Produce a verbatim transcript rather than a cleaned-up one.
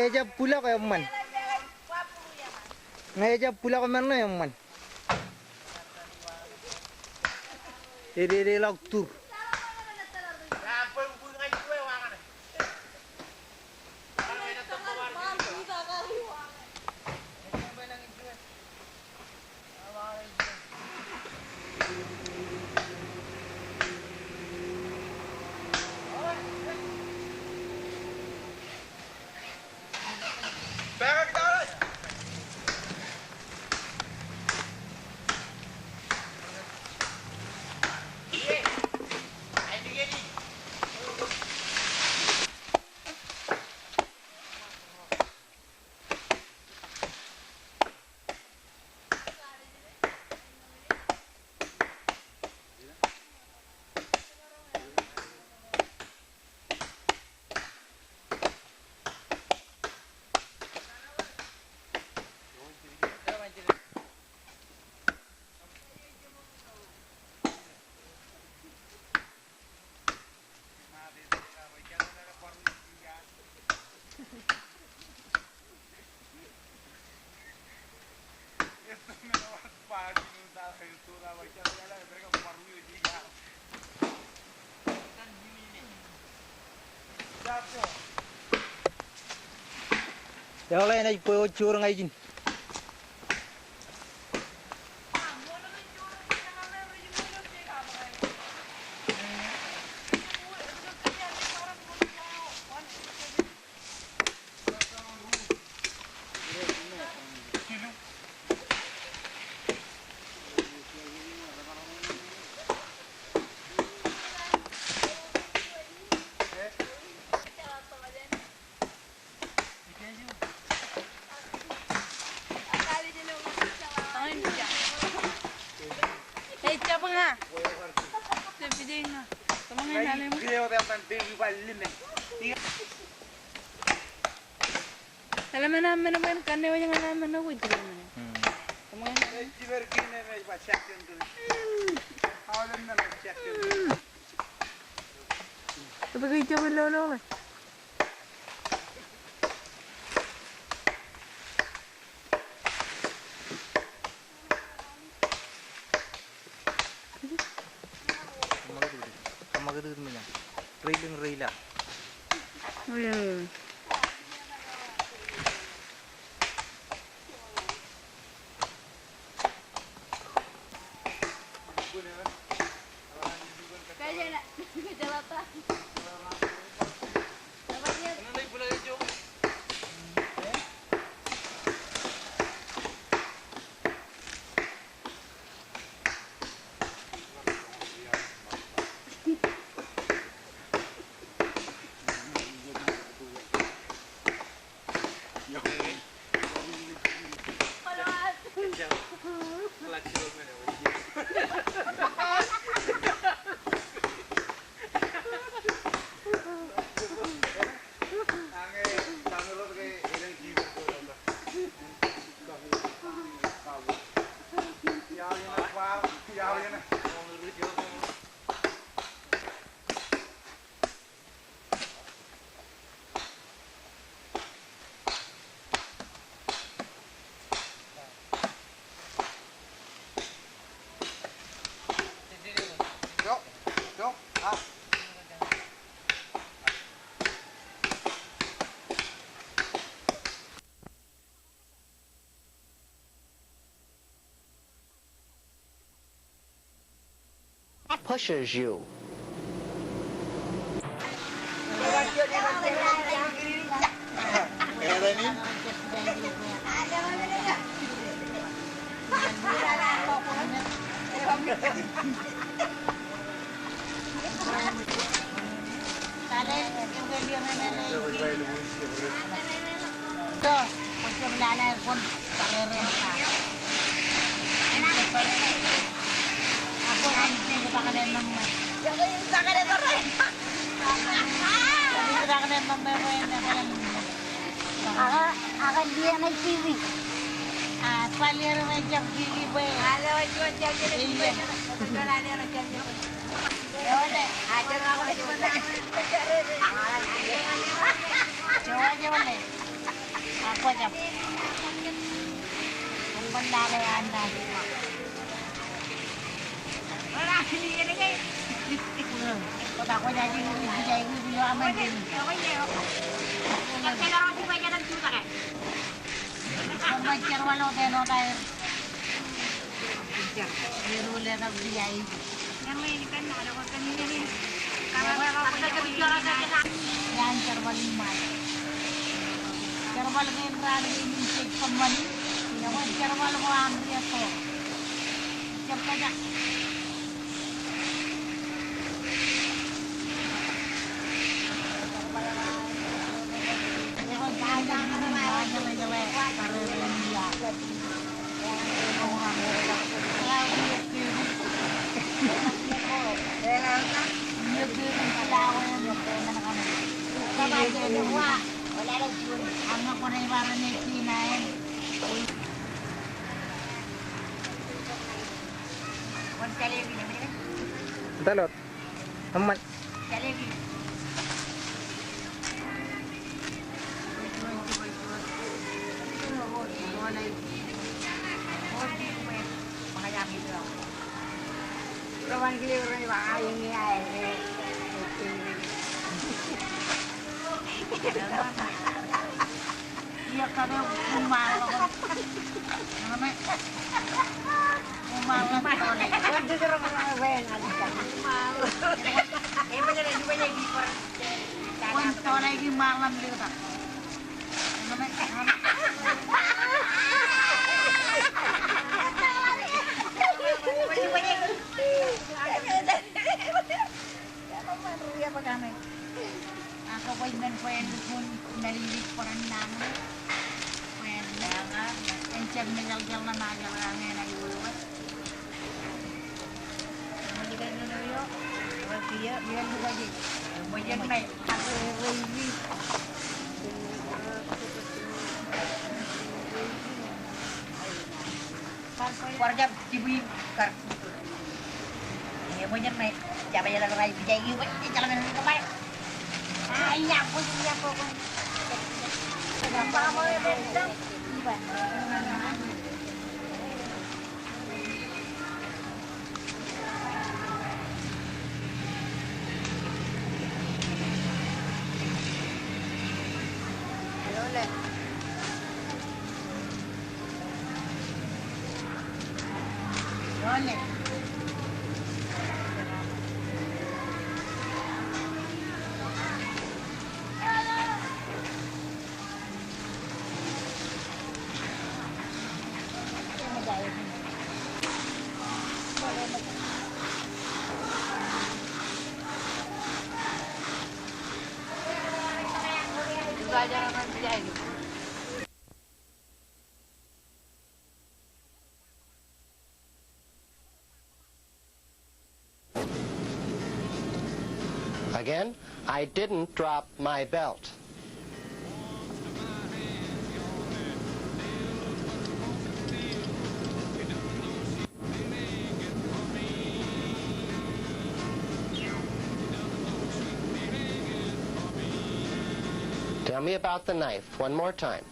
Ñe ejab bulọk eṃṃan. Ñe ejab bulọk men ṇe eṃṃan. Ededeḷọk tur. Eḷaññe enaaj bwe wōt joor ña ijin. Eḷap men aṃ men bwe en kanne wōj ñan aṃ men ko jipermene. Hmm. Eṃōj. Eḷap ke ijjab iloloḷe. Railing, raila. Pushes you. Ak, ak eḷap eo ej T V. Iaan jerbal in ṃae. Jerbal kein raan kein in jej kōṃṃani. Ekwe jerbal ko an ri etto. Jab kōjak. Ṃōttan wōt. Eṃṃan. Ak bwe men bwe en lukkuun mālejlik bōran nañin. Bwe en, en jab mejaljal ṇe, mejaljal ṇe, en aikuj wōt. Kwō jab jibwi kar. Again, I didn't drop my belt. Tell me about the knife one more time.